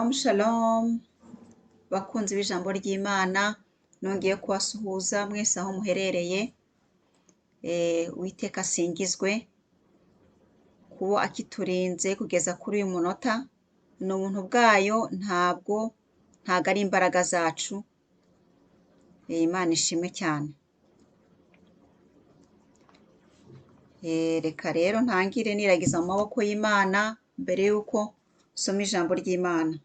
Shalom shalom bakunzi b'ijambo ry'Imana, nongeye kubasuhuza mwese aho muherereye. Uwiteka asingizwe kuba akiturinze kugeza kuri uyu munota. Ni ubuntu bwayo, ntabwo ari imbaraga zacu. Imana ishimwe cyane. Reka rero ntangire niragiza mu maboko y'Imana mbere y'uko nsoma ijambo ry'Imana.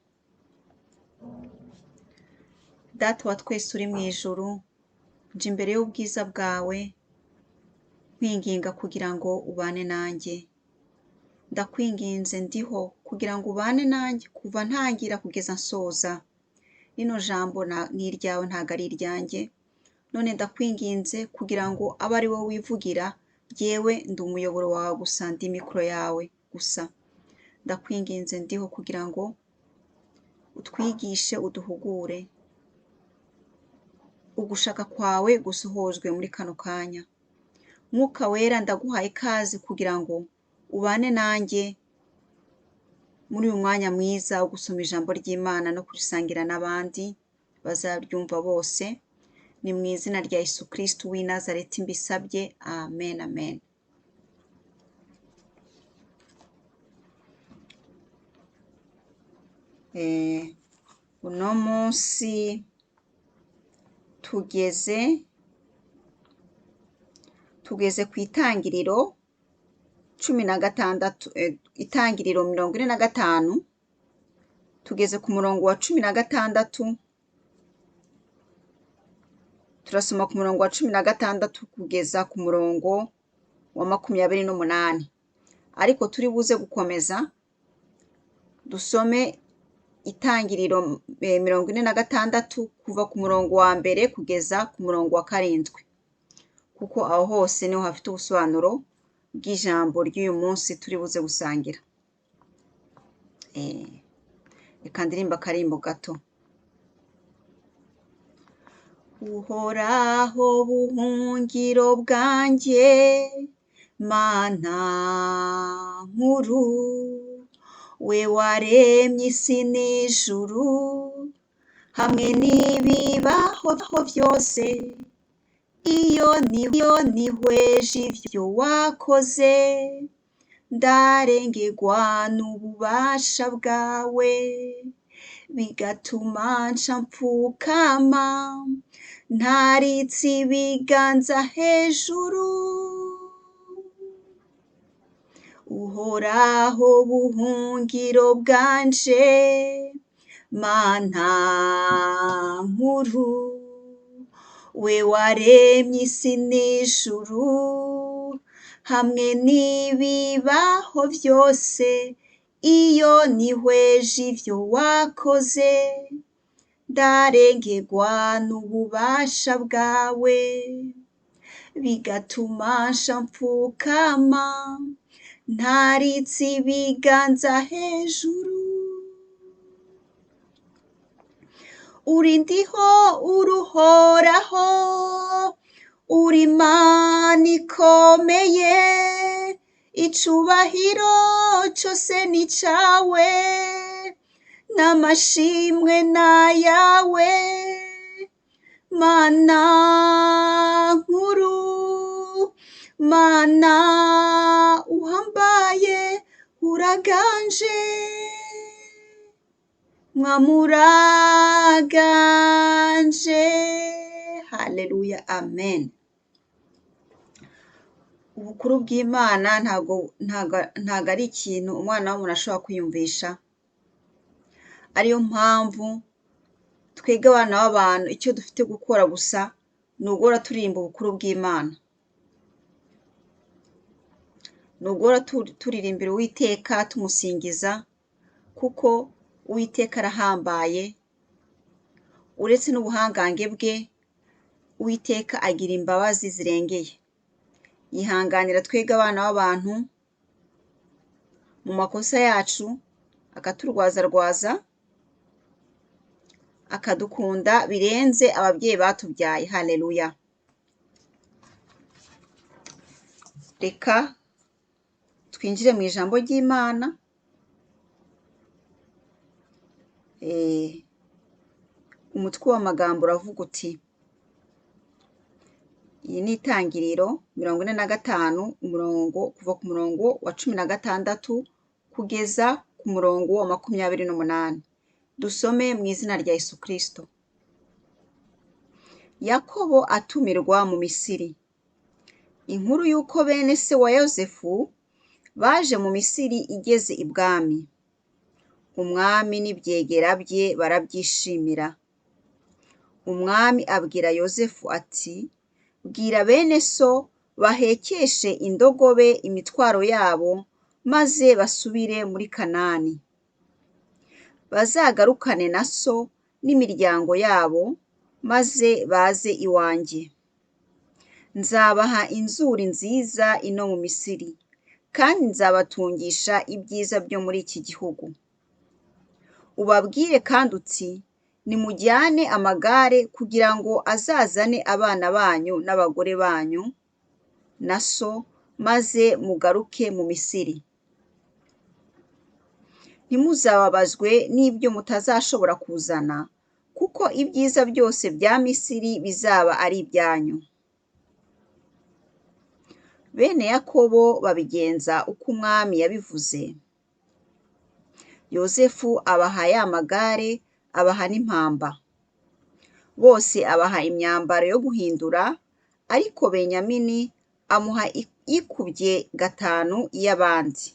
Data wa twese uri mu ijuru, nje imbere y'ubwiza bwawe nkwinginga kugira ngo ubane nanjye. Ndakwinginze ndiho kugira ngo ubane nanjye kuva ntangira kugeza nsoza. Rino jambo ni iryawe, ntabwo ari iryanjye. None ndakwinginze kugira ngo abe ari wowe wivugira, jyewe ndi umuyoboro wawe gusa, ndi mikoro yawe gusa. Ndakwinginze ndiho kugira ngo utwigishe, uduhugure, ugushaka kwawe gusohozwe muri kano kanya. Mwuka wera, ndaguhaye ikaze kugira ngo ubane nanjye muri uyu mwanya mwiza wo gusoma ijambo ry'Imana no kurisangira n'abandi bazaryumva bose. Ni mu izina rya Yesu Kristo w'i Nazareti mbisabye, amen amen. Uno munsi tugeze ku itangiriro 16, itangiriro 45, tugeze ku murongo wa 16. Turasoma ku murongo wa 16 kugeza ku murongo wa 28, ariko turi buze gukomeza dusome itangiriro 46 kuva ku murongo wa 1 kugeza ku murongo wa 7, kuko aho hose niho hafite ubusobanuro bw'ijambo ry'uyu munsi turi buze gusangira. Reka ndirimba akarimbo gato. Uhoraho buhungiro bwanjye, Mana nkuru, we waremye isi n'ijuru, hamwe n'ibibaho byose, iyo nihweje ibyo wakoze, ndarengerwa n'ububasha bwawe, bigatuma nca mfukama, ntaritse ibiganza hejuru. Uhoraho buhungiro bwanje, Mana nkuru, we waremye isi n'ijuru, hamwe n'ibibaho byose, iyo nihweje ibyo wakoze, ndarengerwa n'ububasha bwawe, bigatuma nca mfukama, ntaritse ibiganza hejuru. Uri ndiho uruhoraho, uri Imana ikomeye, icubahiro cose ni cawe, n'amashimwe n'ayawe. Mana nkuru, Mana uhambaye, uraganje, mwamuraganje. Haleluya, amen. Ubukuru bw'Imana ntago ari ikintu umwana w'umuntu ashobora kwiyumvisha. Ariyo mpamvu twebwe abana b'abantu icyo dufite gukora gusa ni uguhora turirimba ubukuru bw'Imana, ni uguhora turirimbira Uwiteka tumusingiza, kuko Uwiteka arahambaye. Uretse n'ubuhangange bwe, Uwiteka agira imbabazi zirengeye, yihanganira twebwe abana b'abantu mu makosa yacu, akaturwazarwaza, akadukunda birenze ababyeyi batubyaye. Haleluya. Reka twinjire mu ijambo ry'Imana. Umutwe w'amagambo uravuga uti, iyi ni Itangiriro 45, umurongo kuva ku murongo wa 16 kugeza ku murongo wa 28. Dusome mu izina rya Yesu Kristo. Yakobo atumirwa mu Misiri. Inkuru y'uko bene se wa Yozefu baje mu Misiri igeze ibwami. Umwami n'ibyegera bye barabyishimira. Umwami abwira Yozefu ati, bwira bene so bahekeshe indogobe imitwaro yabo, maze basubire muri Kanani. Bazagarukane na so n'imiryango yabo, maze baze iwanjye. Nzabaha inzuri nziza ino mu Misiri, kandi nzabatungisha ibyiza byo muri iki gihugu. Ubabwire kandi uti, nimujyane amagare kugira ngo azazane abana banyu n'abagore banyu na so, maze mugaruke mu Misiri. Ntimuzababazwe n'ibyo mutazashobora kuzana, kuko ibyiza byose bya Misiri bizaba ari ibyanyu. Bene Yakobo babigenza uko umwami yabivuze. Yozefu abaha ya magare, abaha n'impamba. Bose abaha imyambaro yo guhindura, ariko Benyamini amuha ikubye 5 iy'abandi.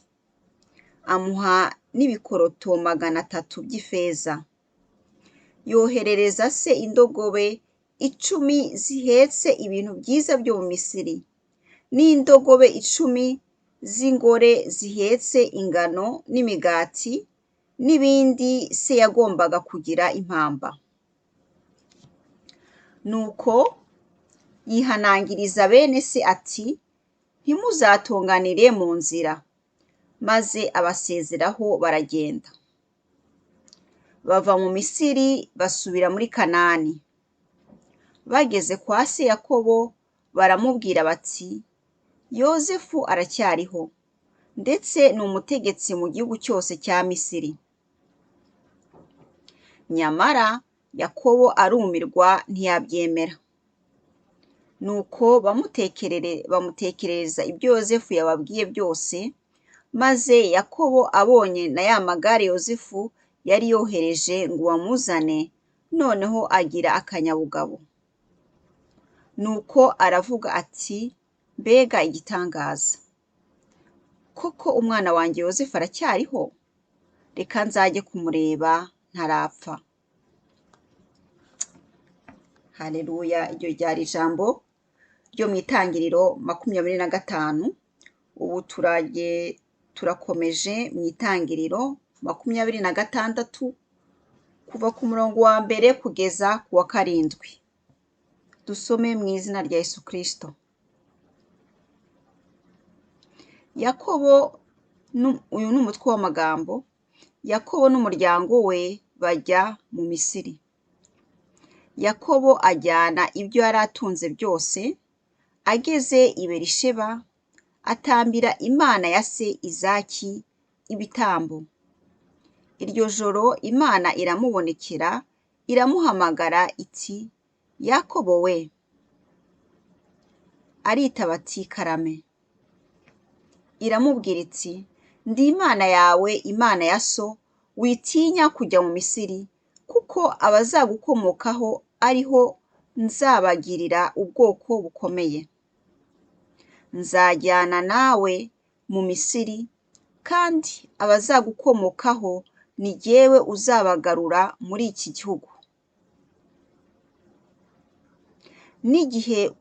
Amuha n'ibikoroto 300 by'ifeza. Yoherereza se indogobe 10 zihetse ibintu byiza byo mu Misiri, n'indogobe 10 z'ingore zihetse ingano n'imigati n'ibindi se yagombaga kugira impamba. Nuko yihanangiriza bene se ati, ntimuzatonganire mu nzira. Maze abasezeraho baragenda. Bava mu Misiri basubira muri Kanani. Bageze kwa se Yakobo baramubwira bati, Yozefu aracyariho, ndetse ni umutegetsi mu gihugu cyose cya Misiri. Nyamara Yakobo arumirwa ntiyabyemera. Nuko bamutekerereza ibyo Yozefu yababwiye byose, maze Yakobo abonye na ya magare Yozefu yari yohereje ngo bamuzane, noneho agira akanyabugabo. Nuko aravuga ati, mbega igitangaza! Koko umwana wanjye Yozefu aracyariho? Reka nzajye kumureba ntarapfa. Haleluya! Iryo ryari ijambo ryo mu Itangiriro 25. Ubu turakomeje mu Itangiriro 26, kuva ku murongo wa 1 kugeza ku wa 7. Dusome mu izina rya Yesu Kristo. Yakobo, uyu ni umutwe w'amagambo, Yakobo n'umuryango we bajya mu Misiri. Yakobo ajyana ibyo yari atunze byose, ageze i Berisheba, atambira Imana ya se Izaki ibitambo. Iryo joro Imana iramubonekera, iramuhamagara iti, Yakobo we! Aritaba ati, karame. Iramubwira iti, ndi Imana yawe, Imana ya so, witinya kujya mu Misiri, kuko abazagukomokaho ariho nzabagirira ubwoko bukomeye. Nzajyana nawe mu Misiri, kandi abazagukomokaho ni jyewe uzabagarura muri iki gihugu. N'igihe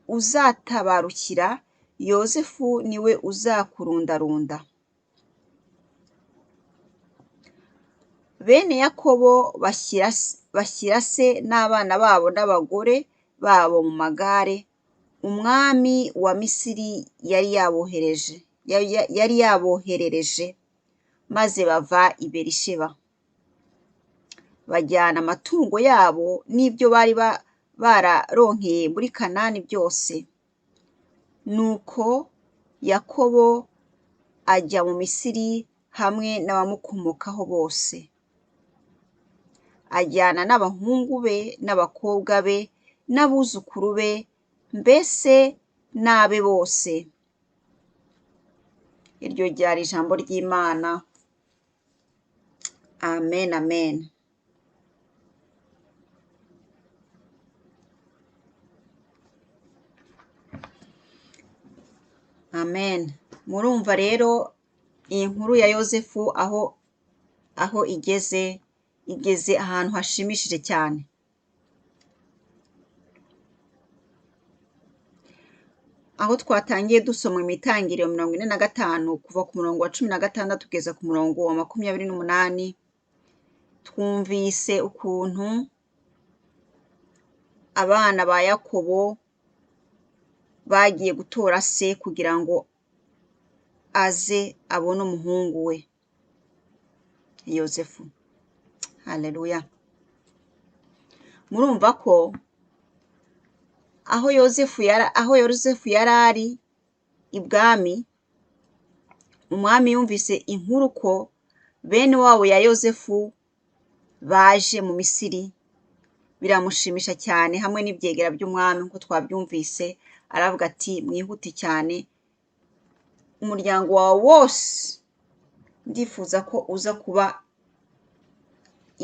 uzatabarukira, Yozefu niwe uzakurundarunda. Bene Yakobo bashyira se n'abana babo n'abagore babo mu magare umwami wa Misiri yari yaboherereje, maze bava i Berisheba. Bajyana amatungo yabo n'ibyo bari bararonkeye muri Kanani byose. Nuko Yakobo ajya mu Misiri hamwe n'abamukomokaho bose. Ajyana n'abahungu be n'abakobwa be n'abuzukuru be, mbese n'abe bose. Iryo ryari ijambo ry'Imana. Amen, amen. Amen. Murumva rero iyi nkuru ya Yozefu aho igeze ahantu hashimishije cyane. Aho twatangiye dusoma imitangiriro 45 kuva ku murongo wa 16 kugeza ku murongo wa 28, twumvise ukuntu abana ba Yakobo bagiye gutora se kugira ngo aze abone umuhungu we Yozefu. Haleluya. Murumva ko aho Yozefu yari ari ibwami, umwami yumvise inkuru ko bene wabo ya Yozefu baje mu Misiri, biramushimisha cyane hamwe n'ibyegera by'umwami nk'uko twabyumvise. Aravuga ati mwihute cyane, umuryango wawe wose ndifuza ko uza kuba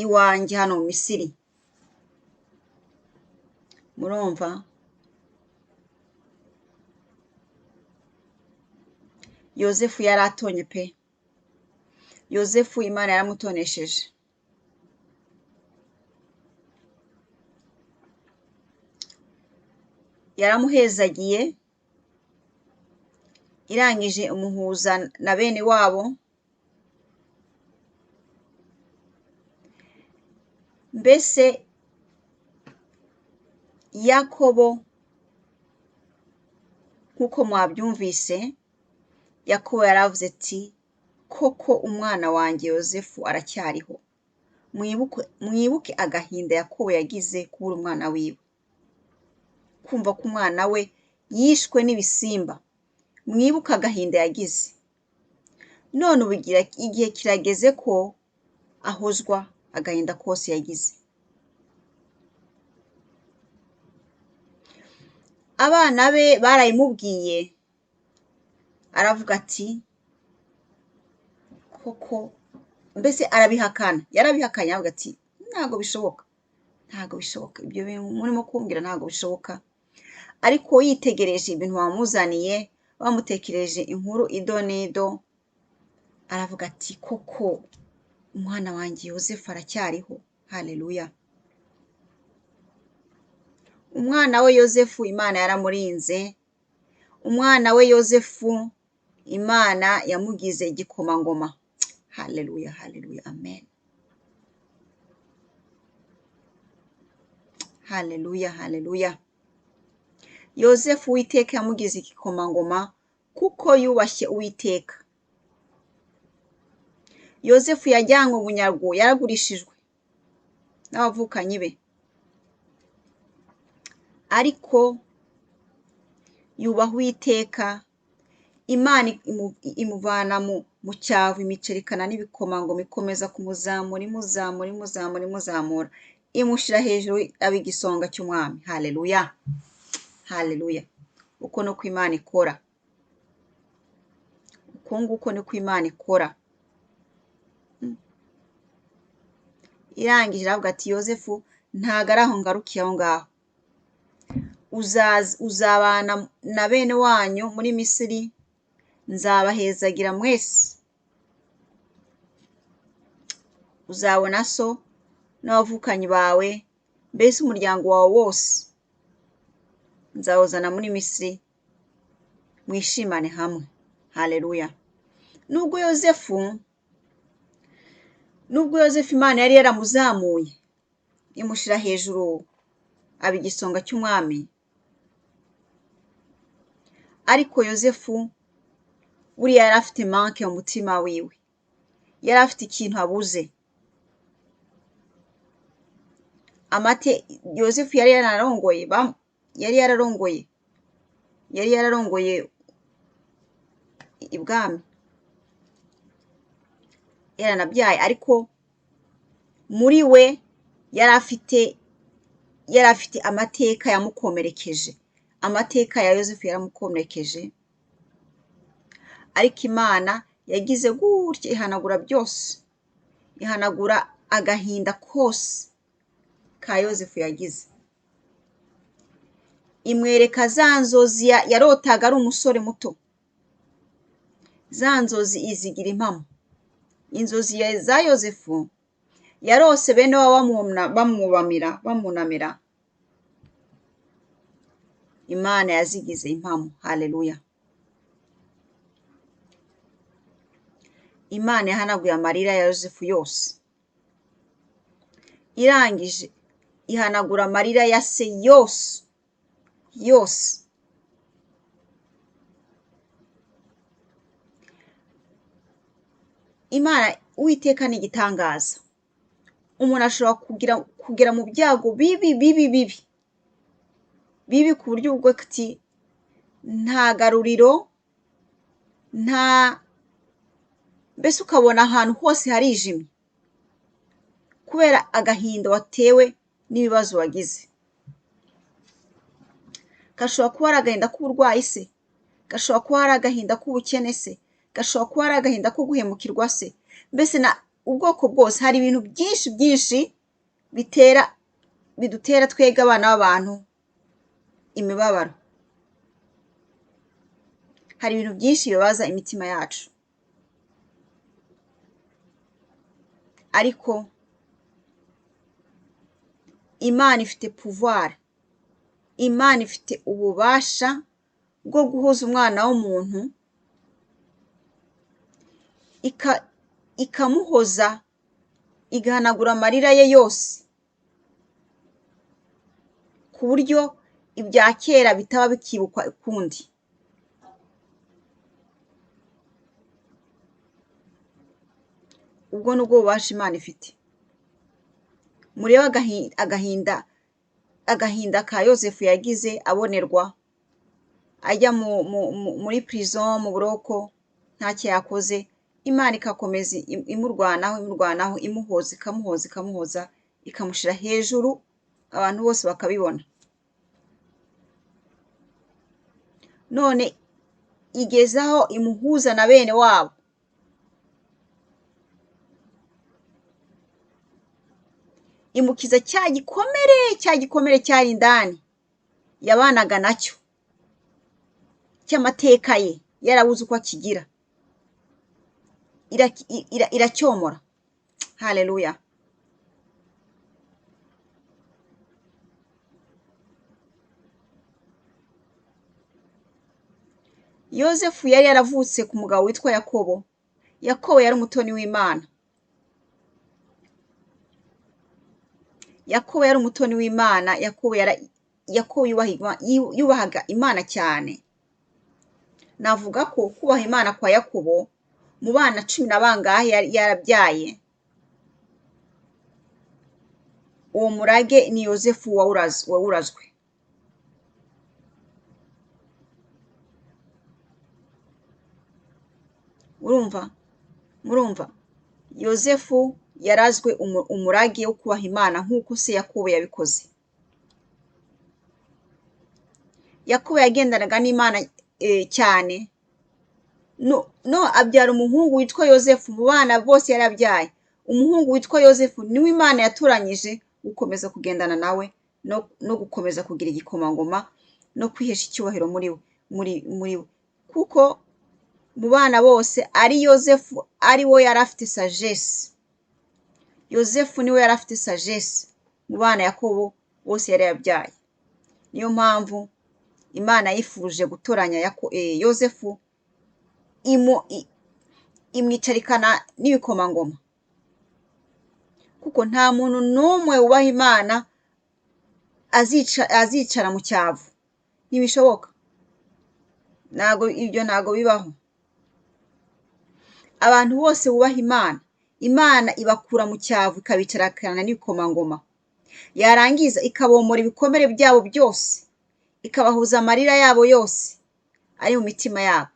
iwanjye hano mu Misiri. Murumva Yozefu yari atonye pe. Yozefu Imana yaramutonesheje. Yaramuhezagiye, irangije umuhuza na bene wabo. Mbese Yakobo nk'uko mwabyumvise, Yakobo yaravuze ati koko umwana wanjye Yozefu aracyariho. Mwibuke agahinda Yakobo yagize kubura umwana wiwe, kumva ko umwana we yishwe n'ibisimba. Mwibuke agahinda yagize. None ubu igihe kirageze ko ahozwa agahinda kose yagize. Abana be barayimubwiye, aravuga ati koko, mbese arabihakana, yarabihakanye aravuga ati ntabwo bishoboka, ntabwo bishoboka, ibyo bintu murimo kumbwira ntabwo bishoboka. Ariko yitegereje ibintu bamuzaniye, bamutekereje inkuru ido n'ido, aravuga ati koko umwana wanjye Yozefu aracyariho. Haleluya. Umwana we Yozefu Imana yaramurinze, umwana we Yozefu Imana yamugize igikomangoma. Haleluya, haleluya, amen. Haleluya, haleluya. Yozefu Uwiteka yamugize igikomangoma kuko yubashye Uwiteka. Yozefu yajyanywe bunyago, yaragurishijwe n'abavukanyi be, ariko yubaha Uwiteka. Imana imuvana mu cyavu, imicerikana n'ibikomangoma, ikomeza kumuzamura, imuzamura, imuzamura, imuzamura, imushyira hejuru aba igisonga cy'umwami. Haleluya, haleluya. Uko niko Imana ikora, uko nguko niko Imana ikora. Irangije iravuga ati Yozefu ntago ari aho ngarukiye aho ngaho, uzabana na bene wanyu muri Misiri, nzabahezagira mwese, uzabona so n'abavukanyi bawe, mbese umuryango wawe wose nzawuzana muri Misiri, mwishimane hamwe. Haleluya. Nubwo Yozefu Imana yari yaramuzamuye imushyira hejuru aba igisonga cy'umwami, ariko Yozefu buriya yari afite manke mu mutima wiwe, yari afite ikintu abuze. Amate Yozefu yari yararongoye, yari yararongoye ibwami, yaranabyaye, ariko muri we Yari afite amateka yamukomerekeje, amateka ya Yozefu yaramukomerekeje, ariko Imana yagize gutya ihanagura byose, ihanagura agahinda kose ka Yozefu yagize, imwereka za nzozi yarotaga ari umusore muto, za nzozi izigira impamo. Inzozi za Yozefu yarose bene wabo bamwunamira, Imana yazigize impamo. Haleluya! Imana yahanaguye amarira ya Yozefu yose, irangije ihanagura amarira ya se yose yose. Imana Uwiteka ni igitangaza. Umuntu ashobora kugera mu byago bibi bibi bibi bibi ku buryo ubwo ati nta garuriro, nta mbese ukabona ahantu hose harijimye kubera agahinda watewe n'ibibazo wagize. Gashobora kuba ari agahinda k'uburwayi se, gashobora kuba ari agahinda k'ubukene se, gashobora kuba ari agahinda ko guhemukirwa se, mbese na ubwoko bwose. Hari ibintu byinshi byinshi bidutera twebwe abana b'abantu imibabaro. Hari ibintu byinshi bibabaza imitima yacu, ariko Imana ifite pouvoir, Imana ifite ububasha bwo guhuza umwana w'umuntu, ikamuhoza, igahanagura amarira ye yose, ku buryo ibya kera bitaba bikibukwa ukundi. Ubwo nubwo bubasha Imana ifite. Murebe agahinda ka Yozefu yagize abonerwa, ajya muri prison, mu buroko, ntacyo yakoze, Imana ikakomeza imurwanaho, imurwanaho, imuhoza, ikamuhoza, ikamuhoza, ikamushyira hejuru, abantu bose bakabibona. None igezaho imuhuza na bene wabo. Imukiza cya gikomere cyari indani yabanaga nacyo cy'amateka ye, yarabuze uko akigira, iracyomora. Haleluya! Yozefu yari yaravutse ku mugabo witwa Yakobo. Yakobo yari umutoni w'Imana. Yakobo yari umutoni w'Imana. Yakobo yubahaga Imana cyane. Navuga ko kubaha Imana kwa Yakobo mu bana 10 na bangahe yarabyaye, uwo murage ni Yozefu wawurazwe. Murumva Yozefu yarazwe umurage wo kubaha Imana nk'uko se Yakobo yabikoze. Yakobo yagendanaga n'Imana cyane, no abyara umuhungu witwa Yozefu. Mu bana bose yarabyaye, umuhungu witwa Yozefu niwe Imana yatoranyije gukomeza kugendana nawe no gukomeza kugira igikomangoma no kwihesha icyubahiro muri we, kuko mu bana bose ari Yozefu ari we yari afite sagesse. Yozefu niwe yari afite sagesse mu bana Yakobo bose yari yabyaye. Niyo mpamvu Imana yifuje gutoranya Yozefu, imwicarikana n'ibikomangoma, kuko nta muntu n'umwe wubaha Imana azicara mu cyavu. Ntibishoboka, ntago ibyo ntago bibaho. Abantu bose bubaha Imana, Imana ibakura mu cyavu ikabicarana n'ibikomangoma, yarangiza ikabomora ibikomere byabo byose, ikabahuza amarira yabo yose ari mu mitima yabo,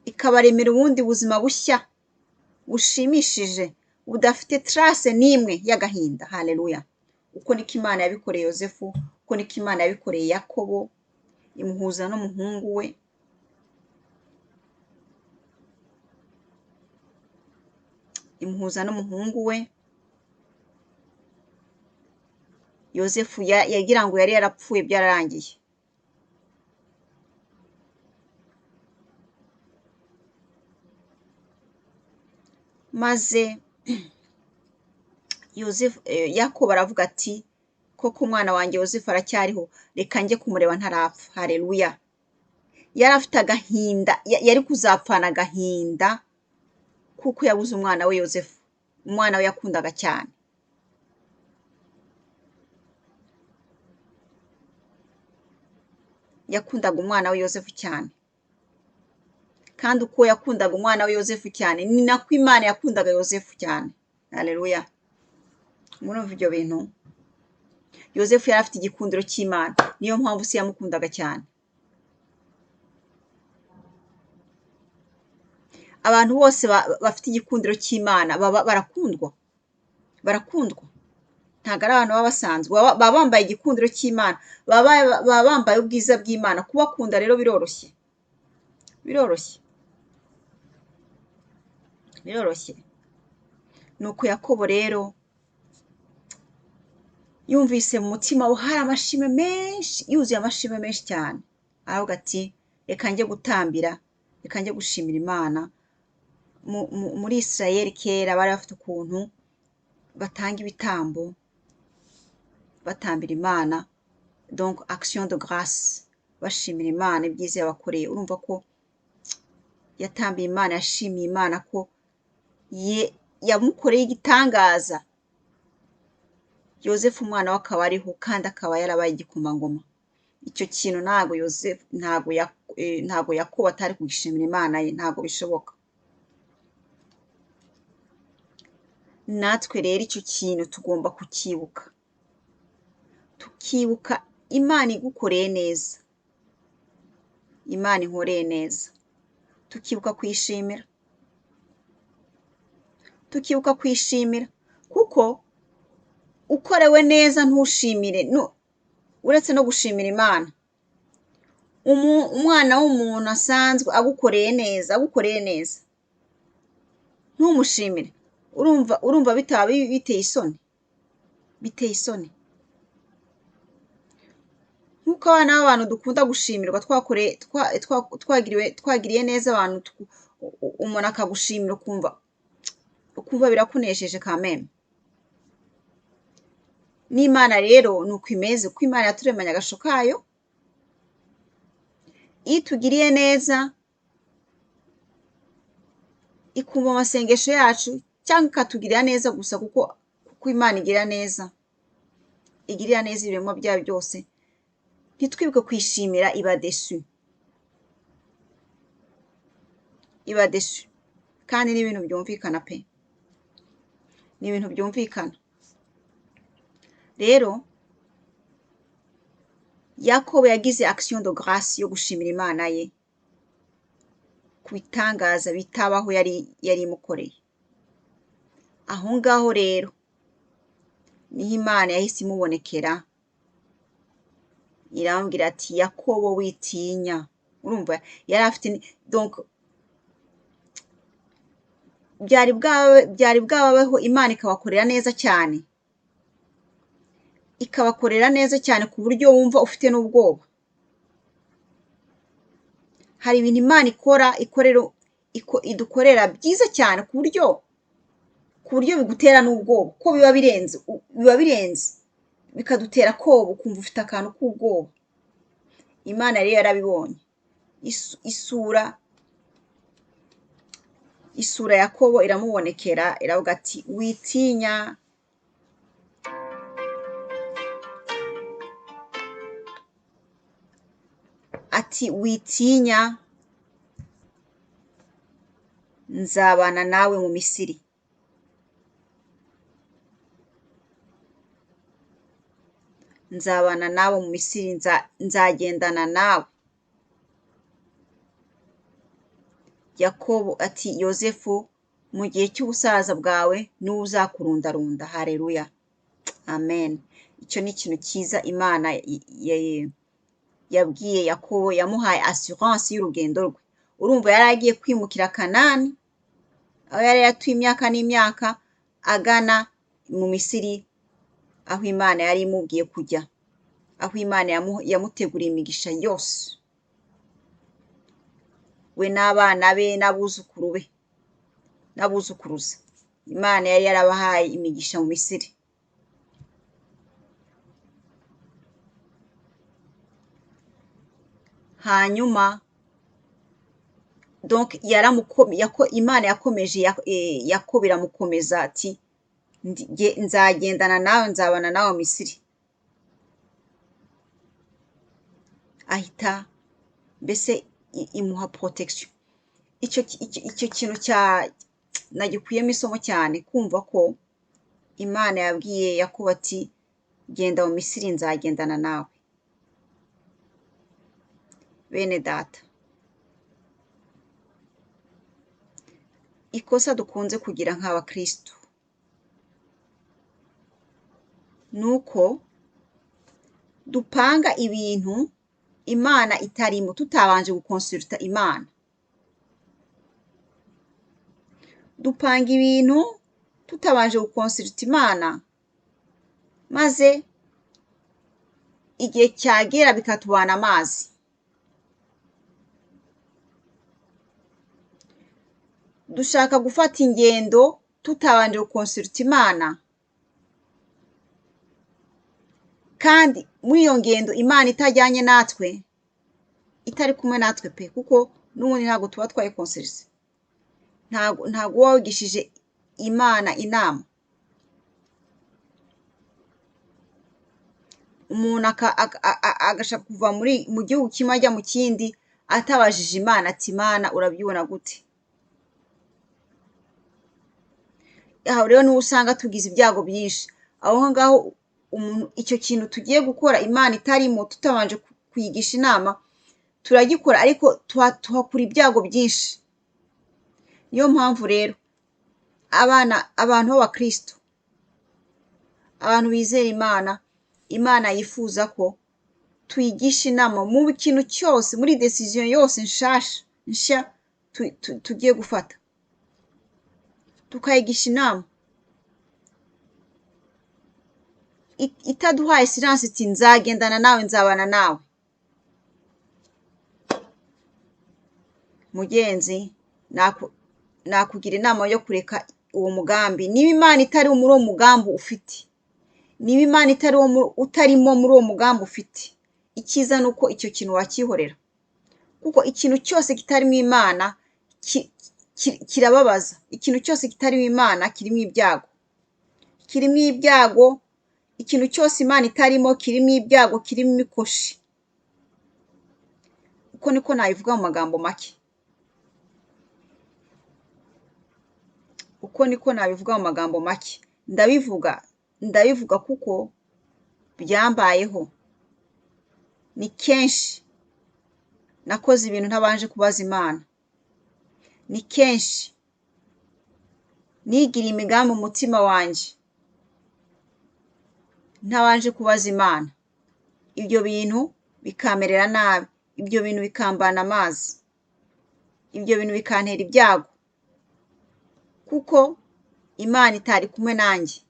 ikabaremera ubundi buzima bushya bushimishije, Budafite trace n'imwe y'agahinda. Haleluya. Uko niko Imana yabikoreye Yozefu, uko niko Imana yabikoreye Yakobo, imuhuza n'umuhungu we. Imuhuza n'umuhungu we. Yozefu yagira ngo yari yarapfuye byararangiye. Maze Yozefu, Yakobo aravuga ati koko umwana wanjye Yozefu aracyariho, reka njye kumureba ntarapfa. Haleluya. Yari afite agahinda, yari kuzapfana agahinda kuko yabuze umwana we Yozefu, umwana we yakundaga cyane. Yakundaga umwana we Yozefu cyane. Kandi uko yakundaga umwana we Yozefu cyane, ni nako Imana yakundaga Yozefu cyane. Haleluya. Murumva ibyo bintu? Yozefu yari afite igikundiro cy'Imana, niyo mpamvu se yamukundaga cyane. Abantu bose bafite igikundiro cy'Imana baba barakundwa, barakundwa. Ntabwo ari abantu baba basanzwe, baba bambaye igikundiro cy'Imana, baba bambaye ubwiza bw'Imana. Kubakunda rero biroroshye, biroroshye, biroroshye. Nuko Yakobo rero yumvise mu mutima we hari amashimwe menshi, yuzuye amashimwe menshi cyane. Aravuga ati reka njye gutambira, reka njye gushimira Imana. Muri Isirayeli kera bari bafite ukuntu batanga ibitambo, batambira Imana, donc action de grâce, bashimira Imana ibyiza yabakoreye. Urumva ko yatambiye Imana, yashimiye Imana ko yamukoreye igitangaza. Yozefu umwana we akaba ariho kandi akaba yarabaye igikomangoma. Icyo kintu ntabwo Yozefu, ntabwo Yakobo atari kugishimira Imana ye, ntabwo bishoboka. Natwe rero icyo kintu tugomba kucyibuka, tukibuka Imana igukoreye neza, Imana inkoreye neza, tukibuka kuyishimira, tukibuka kuyishimira, kuko ukorewe neza ntushimire, uretse no gushimira Imana, umwana w'umuntu asanzwe agukoreye neza, agukoreye neza, ntumushimire, urumva bitaba biteye isoni, biteye isoni. Nk'uko abana b'abantu dukunda gushimirwa, twagiriye neza abantu, umuntu akagushimira ukumva birakunesheje kameme. N'Imana rero ni uko imeze, kuko Imana yaturemanye agasho kayo, iyo itugiriye neza ikumva amasengesho yacu, cyangwa ikatugirira neza gusa kuko Imana igira neza, igirira neza ibiremwa byayo byose, ntitwibuke kwishimira, iba desu, iba desu. Kandi ni ibintu byumvikana pe, ni ibintu byumvikana. Rero Yakobo yagize action de grâce yo gushimira Imana ye ku bitangaza bitabaho yari imukoreye. Aho ngaho rero niho Imana yahise imubonekera, irambwira ati Yakobo witinya. Urumva yari afite, donc byari bwababeho Imana ikabakorera neza cyane, ikabakorera neza cyane ku buryo wumva ufite n'ubwoba. Hari ibintu Imana ikora, idukorera byiza cyane ku buryo bigutera n'ubwoba, ko biba birenze, biba birenze bikadutera koba, ukumva ufite akantu k'ubwoba. Imana rero yarabibonye, isura Yakobo iramubonekera, iravuga ati witinya, ati witinya, nzabana nawe mu Misiri. Nzabana nawe mu Misiri, nzagendana nawe. Yakobo ati Yozefu Mu gihe cy'ubusaza bwawe niwe uzakurundarunda. Hareruya, amen. Icyo ni ikintu cyiza Imana yabwiye Yakobo, yamuhaye assurance y'urugendo rwe. Urumva yari agiye kwimukira Kanani, aho yari yatuye imyaka n'imyaka, agana mu Misiri, aho Imana yari imubwiye kujya, aho Imana yamuteguriye imigisha yose, we n'abana be n'abuzukuru be n'abuzukuruza. Imana yari yarabahaye imigisha mu Misiri. Hanyuma donc Imana yakomeje Yakobo iramukomeza ati nzagendana nawe, nzabana nawe mu Misiri. Ahita mbese imuha protection. Icyo kintu nagikuyemo isomo cyane, kumva ko Imana yabwiye Yakobo ati genda mu Misiri nzagendana nawe. Bene data, ikosa dukunze kugira nk'abakristo ni uko dupanga ibintu Imana itarimo, tutabanje gukonsulta Imana. Dupanga ibintu tutabanje gukonsulta Imana, maze igihe cyagera bikatubana amazi. Dushaka gufata ingendo tutabanje gukonsulta Imana, kandi muri iyo ngendo Imana itajyanye natwe, itari kumwe natwe pe, kuko n'ubundi ntabwo tuba twayikonsulise, ntabwo uba wigishije Imana inama. Umuntu agashaka kuva mu gihugu kimwe ajya mu kindi atabajije Imana ati Imana urabyibona gute? Aho rero niho usanga tugize ibyago byinshi. Aho ngaho umuntu icyo kintu tugiye gukora Imana itarimo, tutabanje kuyigisha inama, turagikora ariko tuhakura ibyago byinshi. Niyo mpamvu rero abantu b'abakristo, abantu bizera Imana, Imana yifuza ko tuyigisha inama mu kintu cyose, muri decision yose nshya tugiye gufata, tukayigisha inama. Itaduhaye silence iti nzagendana nawe, nzabana nawe. Mugenzi, nakugira inama yo kureka uwo mugambi. Niba Imana itari muri uwo mugambi ufite, niba Imana itari utarimo muri uwo mugambi ufite, icyiza ni uko icyo kintu wakihorera, kuko ikintu cyose kitarimo Imana kirababaza. Ikintu cyose kitarimo Imana kirimo ibyago, kirimo ibyago. Ikintu cyose Imana itarimo kirimo ibyago, kirimo imikoshi. Uko niko nabivuga mu magambo make. Uko niko nabivuga mu magambo make. Ndabivuga kuko byambayeho. Ni kenshi nakoze ibintu ntabanje kubaza Imana. Ni kenshi nigira imigambi mu mutima wanjye ntabanje kubaza Imana. Ibyo bintu bikamerera nabi, ibyo bintu bikambana amazi, ibyo bintu bikantera ibyago, kuko Imana itari kumwe nanjye,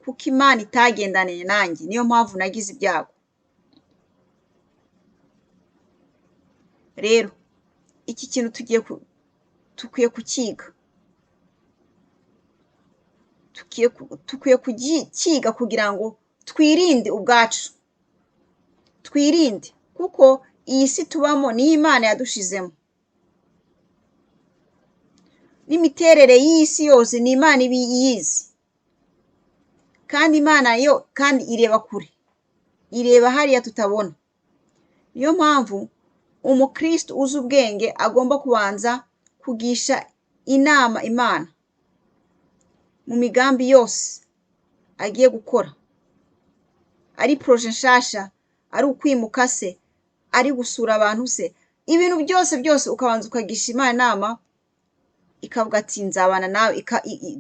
kuko Imana itagendaniye nanjye. Niyo mpamvu nagize ibyago. Rero iki kintu dukwiye kukiga, dukwiye kukiga kugira ngo twirinde ubwacu, twirinde, kuko iyi si tubamo niyo Imana yadushizemo. N'imiterere y'iyi si yose ni Imana iba iyizi, kandi Imana yo kandi ireba kure, ireba hariya tutabona. Niyo mpamvu umukristo uzi ubwenge agomba kubanza kugisha inama Imana mu migambi yose agiye gukora, ari proje nshasha, ari ukwimuka se, ari gusura abantu se, ibintu byose byose ukabanza ukagisha Imana inama, ikavuga ati nzabana nawe,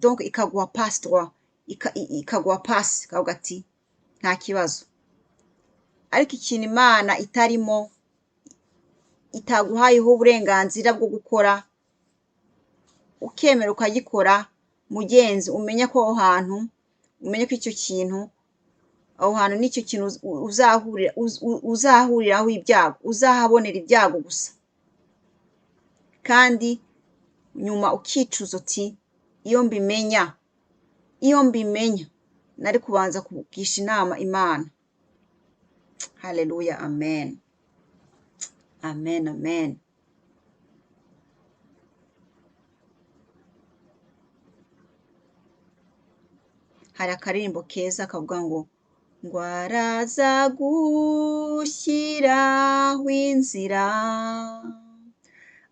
donc ikaguha passe droit, ikaguha passe, ikavuga ati nta kibazo. Ariko ikintu Imana itarimo, itaguhayeho uburenganzira bwo gukora, ukemera ukagikora, mugenzi umenye ko aho hantu, umenye ko icyo kintu, aho hantu n'icyo kintu uzahuriraho ibyago, uzahabonera ibyago gusa. Kandi nyuma ukicuza uti iyo mbimenya, iyo mbimenya nari kubanza kugisha inama Imana. Haleluya, amen, amen, amen. Hari akaririmbo keza kavuga ngo ngo araza gushyiraho inzira,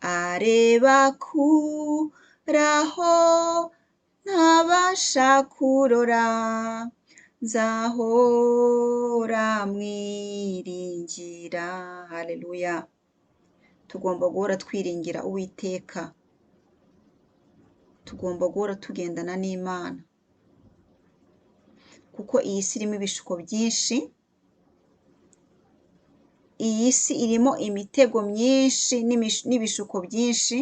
areba kuraho ntabasha kurora, nzahora mwiringira. Haleluya. Tugomba guhora twiringira Uwiteka, tugomba guhora tugendana n'Imana, kuko iyi si irimo ibishuko byinshi, iyi si irimo imitego myinshi n'ibishuko byinshi.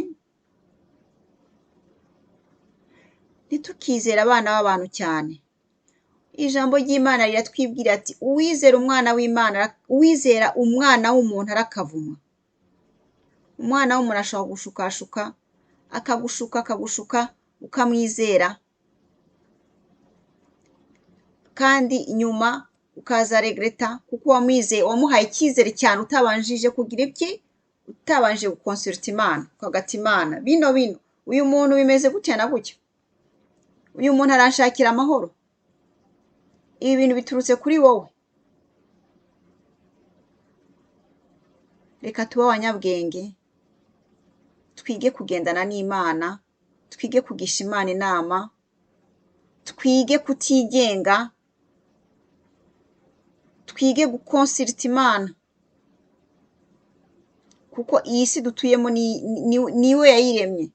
Ntitukizere abana b'abantu cyane. Ijambo ry'Imana riratwibwira ati uwizera umwana w'Imana, uwizera umwana w'umuntu arakavuma. Umwana w'umuntu ashobora gushukashuka, akagushuka, akagushuka, ukamwizera, kandi nyuma ukaza regreta kuko wamwizeye, wamuhaye icyizere cyane utabanjije kugira ibye, utabanje gukonsulta Imana, ukagata Imana bino bino, uyu muntu bimeze gutya na gutya, uyu muntu aranshakira amahoro, ibi bintu biturutse kuri wowe. Reka tube abanyabwenge, twige kugendana n'Imana, twige kugisha Imana inama, twige kutigenga, twige gukonsulta Imana, kuko iyi si dutuyemo niwe yayiremye.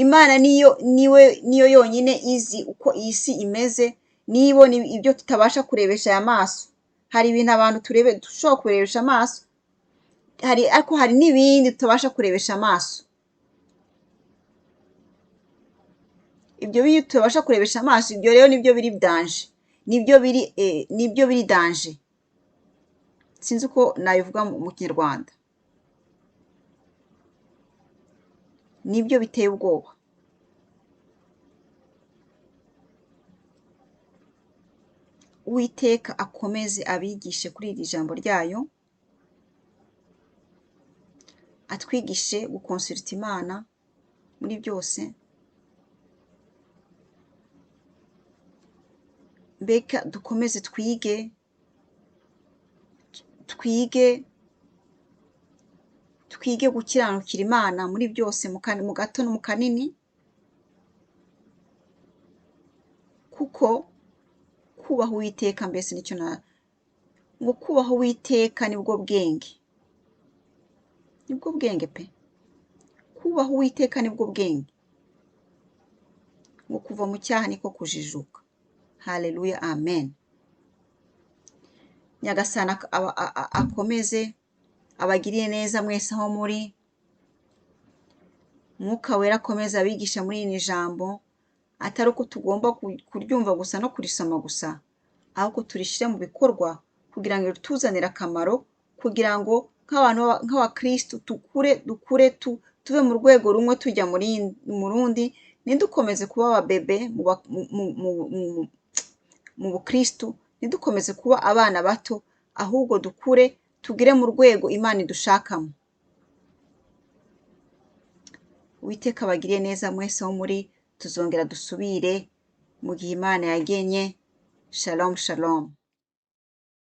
Imana niyo yonyine izi uko iyi si imeze, nibona ibyo tutabasha kurebesha aya maso. Hari ibintu abantu dushobora kurebesha amaso, ariko hari n'ibindi tutabasha kurebesha amaso. Ibyo bindi tutabasha kurebesha amaso, ibyo rero nibyo biri danger, nibyo biri danger. Sinzi uko nabivuga mu Kinyarwanda. Nibyo biteye ubwoba. Uwiteka akomeze abigishe kuri iri jambo ryayo, atwigishe gukonsulta Imana muri byose. Mbega dukomeze twige, twige, twige gukiranukira Imana muri byose, mu gato no mu kanini, kuko kubaha Uwiteka mbese nicyo na ngo kubaha Uwiteka nibwo bwenge, nibwo bwenge pe. Kubaha Uwiteka nibwo bwenge, ngo kuva mu cyaha niko kujijuka. Haleluya, amen. Nyagasani akomeze abagiriye neza mwese aho muri. Mwuka Wera akomeze abigisha muri iri jambo, atari uko tugomba kuryumva gusa no kurisoma gusa, ahubwo turishyire mu bikorwa kugira ngo rituzanire akamaro, kugira ngo nk'abakristu dukure, dukure, tuve mu rwego rumwe tujya mu rundi, ntidukomeze kuba ababebe mu bukristu, ntidukomeze kuba abana bato, ahubwo dukure tugere mu rwego Imana idushakamo. Uwiteka abagiriye neza mwese aho muri, tuzongera dusubire mu gihe Imana yagennye. Shalom, shalom.